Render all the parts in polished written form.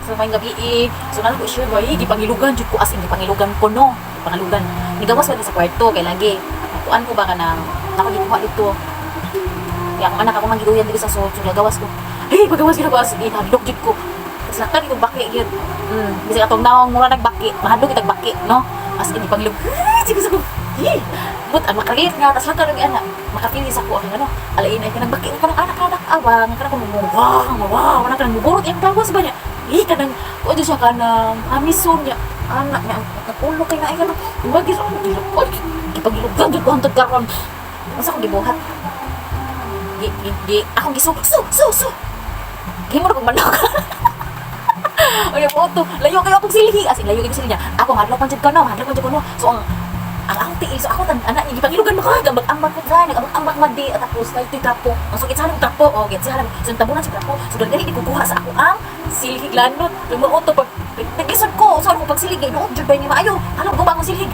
So may gabi eh. So nalo ko siya ba, eh, gipangilugan jud ko, as in gipangilugan ko, no. Gipangilugan. Nigawas ko sa kwarto kay lagi. Kuan ko ba kanang nako gikuha dito. Kaya akong anak ako manggiluyan dito sa so, so nagawas ko. Hey, pagawas gid ko, as in hadlok jud ko. Tapos laktan ko baki gyud. Bisag atong naong mura nagbaki, mahadlok kitag baki, no. As in gipangilog. Sige sa ko. Hi. But ang makalit nga tas laktan og ana, makapili sa ko ang ano, alain ay kanang baki kanang anak anak awang kanang ko wow, wow, wala kanang mugurot iyang tawas ba niya. Eh, kanang ko siya kanang amison niya. Anak niya, ang ulo kay na ay kanang wag gid ako gilok. Oy, gipangilugan jud ko hantod karon. Unsa ko gibuhat? Gi, gi, gi, akong gisu, su, su, su. Gihimo na kong manok. Oy, mo to. Layo kayo akong silhi. As in, layo kayo silhi niya. Ako hadlok man jud ko, no. Hadlok man jud ko, no. So ang akong tiil, so ako tan anak niya gipangilugan mo ka, gambag-ambak ko dyan, nagambag-ambak man di, at tapos na ito'y trapo. Ang sukit sa trapo, o git siya, so tabunan si trapo. So dali di kukuha sa ako ang silhig lanot. Tumuot to pag naglisod ko, so ako pag silhig, inuot jud ba ni maayo. Alam ko ba akong silhig?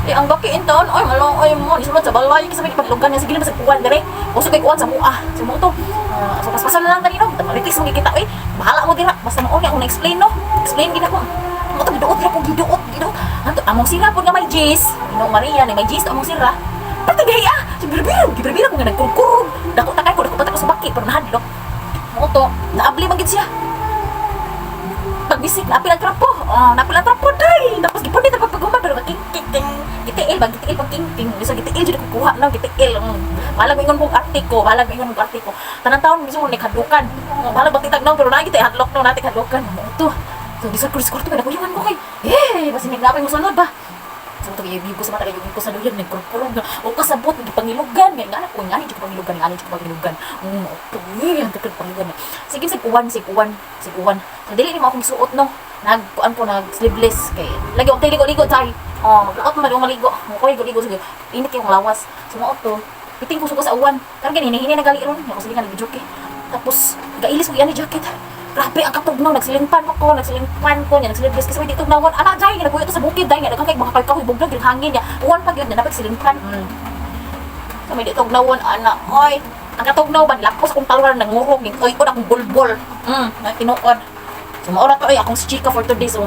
Eh, ang baki in taon, oy, malong, oy, mo, nisulod sa balay, kasi may ipaglugan niya, sige lang sa kuwan, dire. Usog kay kuwan sa mua, sa mua to. Ah, so, paspasan na lang kanino, maritis mo gikita, oy, bahala mo dira, basta mao niya akong na-explain, no? Explain gid ako. Mo to, giduot, dira ko, giduot, giduot. Anto, among sira po nga may jis, Ginoo Maria, ni may jis, among sira. Pati gaya, si birbira, gibirbira ko nga nagkurkurog. Dako takay ko, dako pa ko sa baki, pero nahadlok. Mo to, naabli man gid siya pagbisik, naapil ang trapo. Oh, naapil ang trapo day. Tapos gipunit ang pagpagumba pero king king king gitiil ba, gitiil pag king king. Bisa gitiil jud ko kuha no, gitiil. Balag moingon kong arte ko, balag moingon kong arte ko. Tanan taon mismo ni kadlukan. Oh, balag batitag no, pero naa gitay hadlok no, nati kadlukan. Mo to. So lisod ko sa kwarto kay nakuyangan ko kay. Eh, basin nagapay mo sunod ba. So ito yung ko sa mata, yung ko sa duyan, nagkurkurog na. O kasabot, gipangilugan. Nga nga ko, nga ni pangilugan, nga ni pangilugan. Okay, ang takad pangilugan. Sige, sig uwan, sig uwan, sig uwan. So dili ni mo akong suot, no. Nag kuan ko nag sleeveless kay lagi og ligo-ligo tay. Oh, magbuot man ako maligo. Mo ko ligo sige. Init kay akong lawas. So mao to. Piting ko suko sa uwan. Karon gani hini na gali ron. Ako sige nga nag-joke. Tapos gailis ko yan ni jacket. Grabe ang katugnaw, nagsilimpan ko, nagsilimpan ko niya, nagsiliples kasi may ditugnawan. Anak, dahil nga nagkuyo to sa bukid, dahil nga nagkakay mga kahoy buglag, yung hangin niya. Uwan pa yun, dapat silimpan. So may ditugnawan, anak, oy. Ang katugnaw ba, nilapos akong taluran, nangurog, yung toy ko, akong bulbul. Tinuod. So maura to, oy, akong si Chica for today. So,